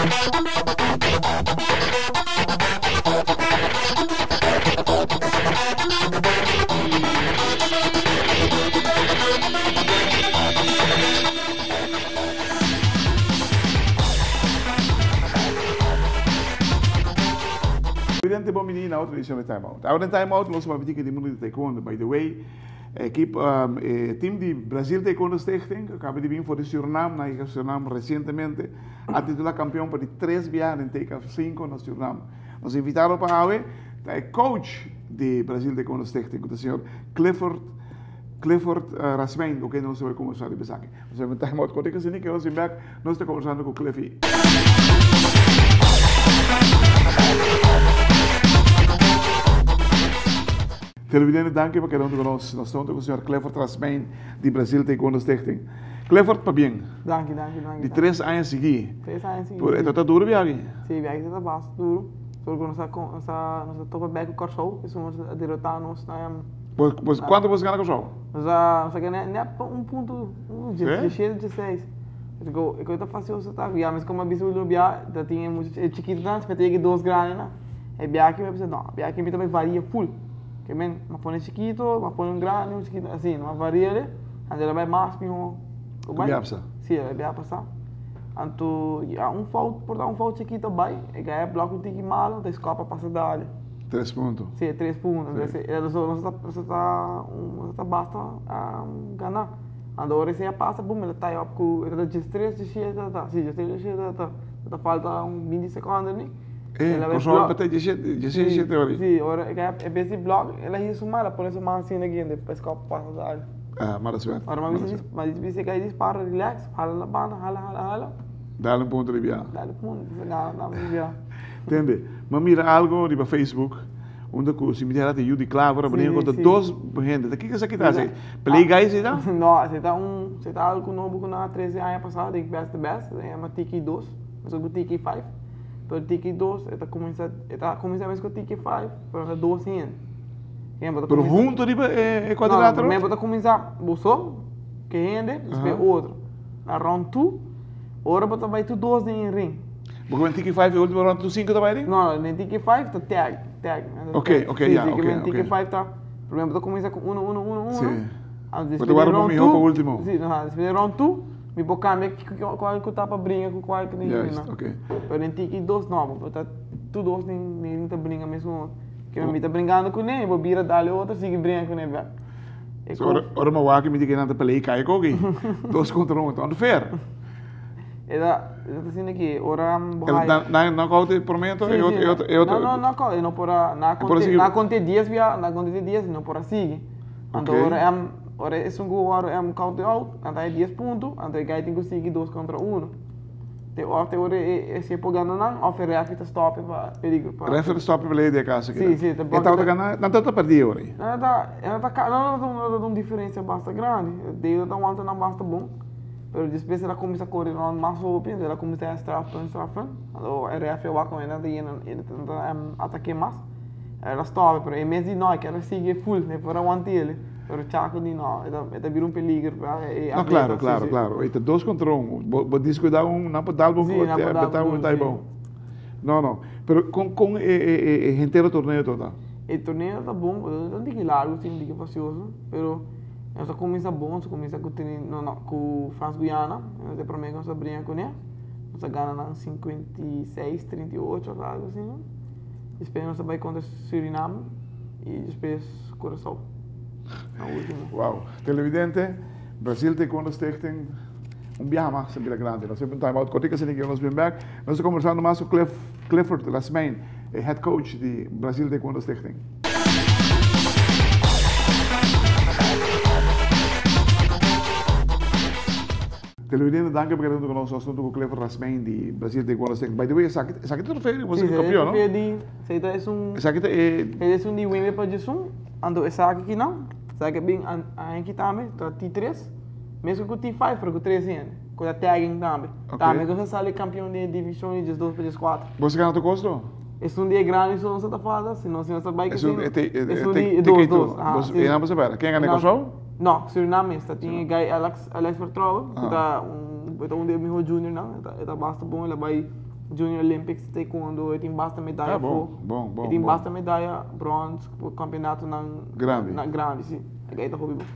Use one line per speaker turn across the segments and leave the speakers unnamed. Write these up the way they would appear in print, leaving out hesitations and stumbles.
Presidente bon bini na otro edicion di Time Out. Awor den Time Out nos papia di mundo di taekwondo. By the way, ekip e team di Brazil Taekwondo Stichting a caba di bin for di Surinam, nan yega Surinam recientemente, a titula campeon pa di tres biaha den TKF 5 na Surinam. Nos invitado pa awe ta e coach di Brazil Taekwondo Stichting cu ta señor Clifford Clifford Rasmijn cu ken nos ta bay conversa riba esaki. Nos ta bay Time Out cortico asina ke nos bin bek nos ta conversando cu Cliffy. Televidente danki pa keda hunto cu nos. Nos ta hunto cu señor Clifford Rasmijn di Brazil Taekwondo Stichting. Clifford pabien.
Danki, danki, danki.
Di tres aña sigui.
Tres aña sigui.
Por e ta ta duro biaha aki?
Si, biaha aki ta ta basta duro. Solo cu nos a nos a nos a topa bek cu Kòrsou, esun nos a derotá nos na.
Bos bos kuantu bos gana Kòrsou?
Nos a nos a gana nèt pa un punto, un diesshete, diesseis. E e kos ta fasioso ta, ya mes komo a bisa ultimo biaha ta tin e muchachi e chikitonan mester yega e dos grandenan. E biaha aki mi a bisa no, biaha aki mi ta bai varia ful. Ke men, mi a pone chikito, mi a pone un grandi, un chikito, asina, mi a varia el. Anto el a bai mas mihó ku bai.
Ku biapsa?
Sí, el a bia pasá. Anto ya un fout, por ta un fout chikito bai, e gaya blòk un tiki malo, anto e skòp a pasa dale.
Tres punto.
Sí, e tres punto. Entonces, e nos nos ta nos ta nos ta basta ganá. Anto ora esei a pasa, bum, el a tie up ku, e ta 13, 17 ta, sí, 13, 17 ta, ta falta un 20 sekondo ni.
Eh, Kòrsou a bate 17, 17 ora.
Sí, ora e gaya, en bes di blòk, el a hisa su man, el a pone su man asina aki, anto e skòp pasa dale.
Ah, mala suerte.
Ora m'a bisa, m'a bisa e gaya dispara, relax, hala na banda, hala, hala, hala.
Dale un punto di bia.
Dale punto, gana, dame di bia.
Tende, m'a mira algo riba Facebook, unda ku si mi ta yu di Klaver a bini kontra dos hende. Ta kiko esaki ta hasi? Play guys ei ta?
No, esei ta un, esei ta algo nobo ku nan a trese aña pasá den Best the Best, e yama Tiki dos, meskos ku Tiki five. Pero Tiki dos e ta kuminsá, e ta kuminsá meskos ku Tiki five, pero ta dos hende.
Pero hunto riba e kuadrilátero?
No, no, bo ta kuminsá bo so, ku e hende, despues otro. Na round two, ora bo ta bai tur dos den e ring.
Bo ke men Tiki five e ultimo round tur sinku ta bai ring?
No, den Tiki five ta tag, tag.
Ok, ok, ya, ok,
ok. Tiki five ta, primero bo ta kuminsá ku uno, uno, uno, uno.
Si. Bo ta warda bo mihó pa ultimo.
Si, despues di round two, mi por kambia kual ku ta pa bringa ku kual ku ta.
Juist, ok.
Pero den Tiki dos no, bo ta tur dos den ring ta bringa mesun. Ke mi ta bringando kuné, bo bira dale otro sigui bringa kuné bèk.
E so, ora, ora mi wak mi di ke nan ta pelea i kai koki. Dos kontra un, ta unfair.
E ta, e ta asina ki ora bo
hai. Nan knockout e promé to, e otro, e otro, e otro.
No, no, knockout, e no por a, nan a konté, nan a konté dies bia, nan a konté te dies, e no por a sigui. Anto ora em, ora esun ku wòrdu em count out, nan ta haña dies punto, anto e guy tin ku sigui dos kontra uno. Te of te ora e si e por gana nan of e referee ta stop e pa peligro pa.
Referee stop e pelea di e caso aki.
Si, si.
E tabata gana, nan tabata perdi e ora ei.
Nan ta, nan ta, nan ta ta un diferencia basta grandi. Deo ta wanta nan basta bon, pero despues el a cuminsa core rond mas hopi, entonces el a cuminsa haña strafpunt, strafpunt. Anto e referee a wak con e nan ta yena, e nan ta atake mas. El a stop e, pero e mes di no, e kier sigui full, e por a wanta el. Pero Chaco di no, e ta, e ta bira un peliger pa e
No,
atleta,
claro,
sí,
claro,
sí.
claro. E ta dos contra un. Bo, bo descuida un, nan por dal bo,
Sí, nan por dal
beta
bo
un
duro,
ta
sí.
bou. No, no. Pero con, con e, e, e, e hentero torneo to ta?
E torneo ta bon, e ta un tiki largo, sí, un tiki fastioso, pero nos a cuminsa bon, nos a cuminsa cu Trini, no, no, cu Frans Guyana, nos e prome cu nos a bringa cune, nos a gana nan 56, 38 of algo asina, despues nos a bay contra Suriname y despues Curaçao. Na último.
Wow. Televidente, Brasil Taekwondo Stichting, un biaha mas a bira grandi. Nos a time out kortiko asina ke nos bin bek. Nos ta kombersando mas ku Cliff, Clifford Rasmijn, e head coach di Brasil Taekwondo Stichting. Televidente, danki pa keda huntu ku nos. Nos ta huntu ku Clifford Rasmijn di Brasil Taekwondo Stichting. By the way, esaki, esaki ta trofeo di boso
Sí,
kampion, no?
trofeo di, esaki ta esun,
Esaki ta e.
Esun di Wimbe pa djesun, anto esaki ki nan, esaki a bin aña tambe, ta T3, mescla cu T5 pero cu tres hende, cu ta tagging tambe.
Ok.
Tambe cu sa sali campeon den e division di djesdos pa djescuatro.
Boso gana tur cos do?
Esun di e grandi so nos ta falta, si no si nos ta bai cu
Esun
e
e te e
esun
te
di e
te
dos
kei
dos,
tur.
aha,
Boso
si.
e nan boso bera. Ken gana e
Nan
Curaçao?
No, Suriname mes ta tin e guy Alex Alex Vertrouwen, cu ta un e ta un di e miho juniornan, e ta e ta basta bon, el a bai. Junior Olympics taekwondo, e tin basta medaya
Ah, bon,
afó.
bon,
E
bon,
tin
bon.
basta medaya, brons, campeonatonan
Grandi.
Na grandi, si. E guy ta hopi bon.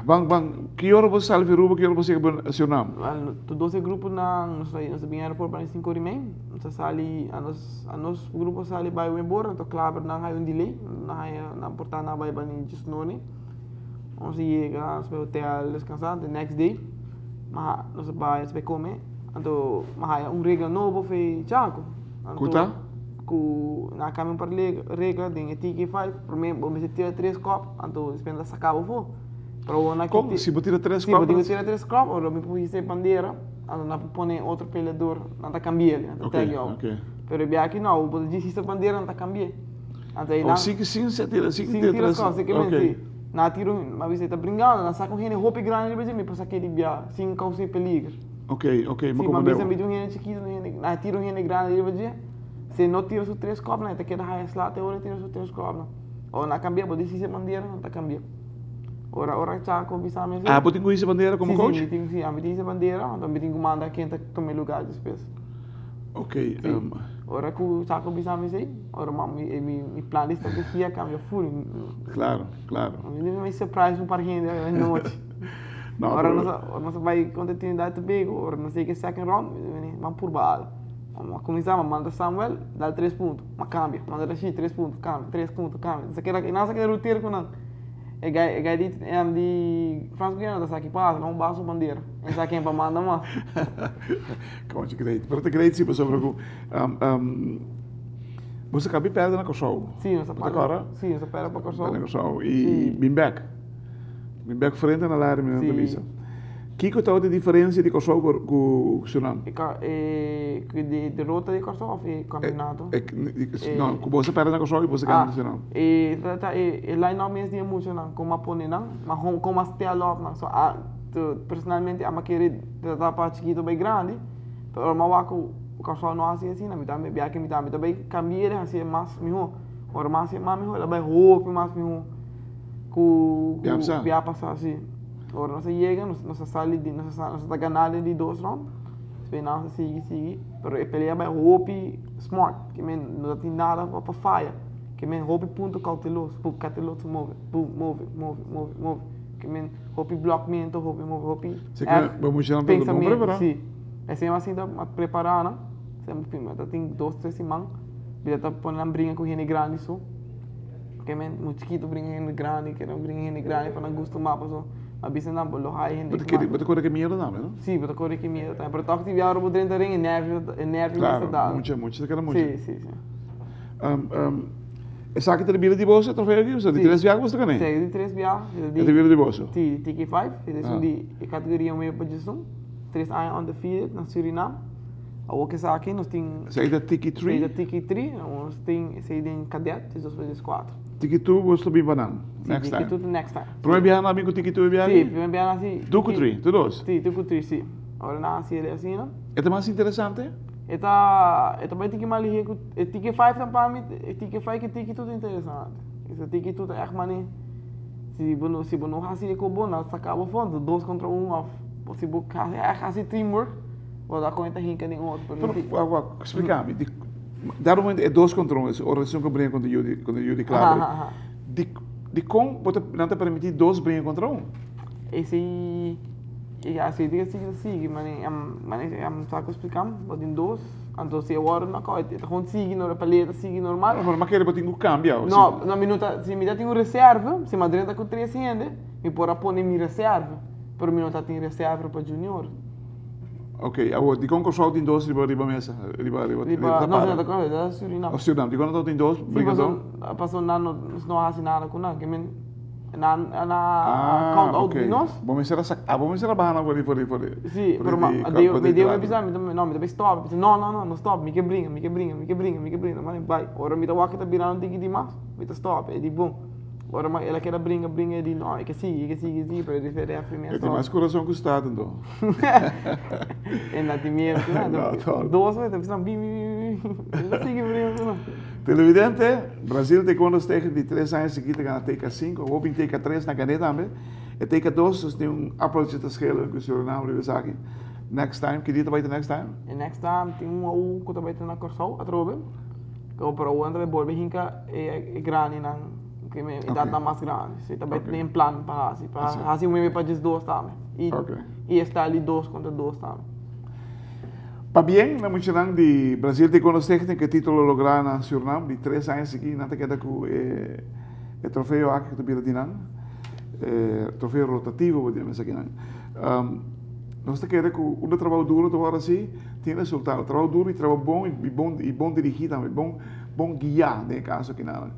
Ban, ban, ki ora bo sali fi Aruba, ki ora bo yega pa Surinam?
Wel, tur dos e gruponan, nos ta bin aeroport pa 5:30. Nos ta sali, anos grupo sali bai Wembor, anto Klaver nan haya un delay, nan haya, nan por ta nan bai bani 19. Nos a yega, nos bai hotel descansa, the next day, ma nos a bai, nos bai come, anto mi a haya un regla nobo fi Chaco.
Ku ta?
Ku nan a cambia un par di regla den e TK5, prome bo mester tira tres kop, anto despues nan ta saca bo afo. Pero awor nan
Kon? Si bo tira tres
Si bo
kop?
tin ku tira tres kop, ora mi por hisa e bandera, anto nan por pone otro peleador, nan ta cambi'el, nan ta tag jou. Pero e biaha aki no, bo ta djis hisa bandera, nan ta cambi'e. Anto
Oh,
einan.
sin sin se tira, sin
Sin
tira
tira
tres.
skòp, si ke men
Ok.
si. Nan a tira un, mi a bisa e ta bringando, nan saka un hende hopi grandi riba dje, mi por sak'é di bia sin kous'é peliger.
Ok, ok, mi
Si, mi a
komprendé
bisa
bo.
mi di un hende chikitu, un hende, nan a tira un hende grandi riba dje, si e no tira su tres kòpnan, e ta keda haya sla te ora e tira su tres kòpnan. Ora nan a kambia, bo di hisa bandera, nan ta kambia. Ora, ora Chaco bisa mi así.
Ah, bo tin ku hisa bandera komo
Si,
coach?
si, mi tin, si, ami tin hisa bandera, anto mi tin ku manda ken ta tuma e lugar despues.
Ok,
Si. Ora ku Chaco bisa mi esei, ora mi mi plan di strategia cambia full.
Claro, claro.
Mi mi surprise un par hende anochi.
No,
ora
pero
nos ora nos bai contra Trinidad y Tobago, ora nos yega second round, mi di ban purba algo. Mi cuminsa, mi manda Samuel, dal tres punto, mi cambia, manda Rashid tres punto, cambia, tres punto, cambia. Nos a keda, nos a keda roteer cu nan. E guy, e guy di di Frans Guyana ta sa ki pasa, nan baha su bandera. E sa ken pa manda mas.
Conchi great. Pero ta great si pasobra cu bo sa cabi perde na Corsou.
Si, nos a
Bo ta corda?
Si, nos a perde pa Corsou.
Perde na Corsou y bin bek. Bin bek frente na Larry mi nan ta bisa. Kico tabata e diferencia di Corsou cu Surinam?
E e derota di Corsou of e campeonato?
No, cu bo sa perde na Corsou y bo sa gana na Surinam.
E ta e line up mes di e muchanan, como a pone nan, ma como a stel up nan. So personalmente ami a kere trata pa chikito bai grandi, pero ora mi a wak cu Corsou no haci asina, mi tambe bia cu mi tambe ta bai cambia e haci mas miho. Ora mi a haci mas miho, el a bai hopi mas miho cu bia pasa, si. Ora nos a yega, nos a sali di, nos a ta gana den di dos round. Despues nos a sigui, sigui. Pero e pelea bai hopi smart. Ke men no ta tin nada pa faya. Ke men hopi punto cauteloso. Boom, cauteloso move, boom, move, move, move, move. Ke men hopi blokmento, hopi move, hopi
Si ke bo muchanan ta bon prepara.
Si. Esei mi a sinta a prepara nan. Mi ta tin dos, tres siman. Mi ta pone nan bringa ku hende grandi so. Ke men muchu chikitu bringa hende grandi, ke nan bringa hende grandi pa nan gusta mas paso a bisa nan bo lo haya hende
Bo ta kere, bo ta kore ke miedo tambe, no?
Si, bo ta kore ke miedo tambe, pero tok ti biaha ora bo drenta ring e nervio, e nervio mester
Claro,
dal.
mucha, mucha ta keda mucha.
Si, si, si.
Esaki ta di bida di boso e trofeo aki? Pasobra di tres biaha ku boso ta gané?
Si, di tres biaha.
E ta bida di boso?
Si, di TK5, e ta esun di e kategoria medio pa djesun, tres aña undefeated na Surinam. Awor ku esaki nos tin.
Esaki ta Tiki Tri?
Esaki ta Tiki Tri, nos tin esei den Cadet, 2024.
Tiki Tu bo ta bin pa nan, next time.
Si, Tiki Tu next time.
Prome biaha nan a bin ku Tiki Tu e biaha aki?
Si, prome biaha nan si.
Tu ku Tri, tu dos?
Si, tu ku Tri, si. Ora nan hasi el asina.
E ta mas interesante?
E ta, e ta bai tiki mas lihe ku, e Tiki Five ta pa mi, e Tiki Five ku e Tiki Tu ta interesante. E Tiki Tu ta ègt mane, si bo no, si bo no hasi e ku bo, nan saka bo afó, dos kontra un òf si bo hasi ègt hasi teamwork. Bo ta kon e ta hinka den otro, pero
Pero, wak, wak, explica mi. Di, dado momento e dos contra un, ora esun ku bringa kontra Judy, kontra Judy Klaver.
Aha, aha.
Di, di kon bo ta, nan ta permiti dos bringa kontra un?
Esei, e así di sigui ta sigui, mane, mane, am sa ku explicam, bo tin dos, anto si e wòrdu knockout, e ta kon sigui, e pelea ta sigui normal.
No, pero mi a kere bo tin ku kambia, o si?
No, no, mi no ta, si mi ta tin un reserve, si mi a drenta ku tres hende, mi por a pone mi reserve, pero mi no ta tin reserve pa junior.
Ok, awor dikon Kòrsou tin dos riba riba mesa? Riba riba
riba no no ta Kòrsou, ta Surinam.
Oh Surinam, dikon nan tin dos brigadó?
Si paso nan no nos no hasi nada ku nan, ke men nan a count out di nos.
Bo mester a sak, ah bo mester a baha nan for di for di for di.
Si, pero ma deo mi deo mi bisa mi no mi ta bai stop, mi bisa no no no no stop, mi ke bringa mi ke bringa mi ke bringa mi ke bringa, mane bai, ora mi ta wak ta bira un tiki di mas mi ta stop, e di bon. Ora ma el a keda bringa bringa e di no e ke sigui e ke sigui e sigui pero e di refri mes
E tin mas kurason ku Staten to.
E na tin miedo ku nan. Dos mes ta bisa bin bin bin bin e ta sigui bringa ku nan.
Televidente, Brasil Taekwondo Stichting di tres aña sigui ta gana TK sinku, awor bin TK tres na gané tambe. E TK dos nos tin un appeltje te schillen ku Surinam riba esaki. Next time, ki dia ta bai ta next time?
E next time tin un ou ku ta bai ta na Kòrsou atrobe. Pero pero awor nan ta bai bolbe hinka e grandinan, ku e edatnan mas grandi. Si ta bai den plan pa hasi, pa hasi un webe pa 12 tambe. I i e style di dos kontra dos tambe.
Pabien na muchanan di Brazil Taekwondo Stichting ku e titulo lográ na Surinam di tres aña sigui nan ta keda ku e e trofeo aki ku ta bira di nan. E trofeo rotativo bo diña esakinan. Nos ta kere ku unda trabou duro ta wòrdu hasi tin resultado. Trabou duro i trabou bon i bon i bon dirigí tambe, bon bon guiá den e kaso akinan.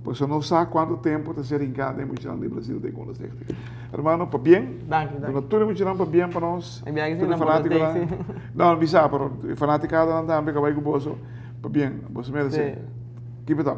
Pasobra nos sa kuantu tempu ta ser hinká den muchanan di Brazil Taekwondo Stichting. Hermano, pabien.
Danki, danki.
Duna tur e muchanan pabien pa nos.
E biaha
Tur
si
e
nan por ta
fanátikonan.
tei, si.
No, mi sa, pero e fanatikadonan tambe ku a bai ku boso. Pabien, boso meresé.
Si.
Keep it up.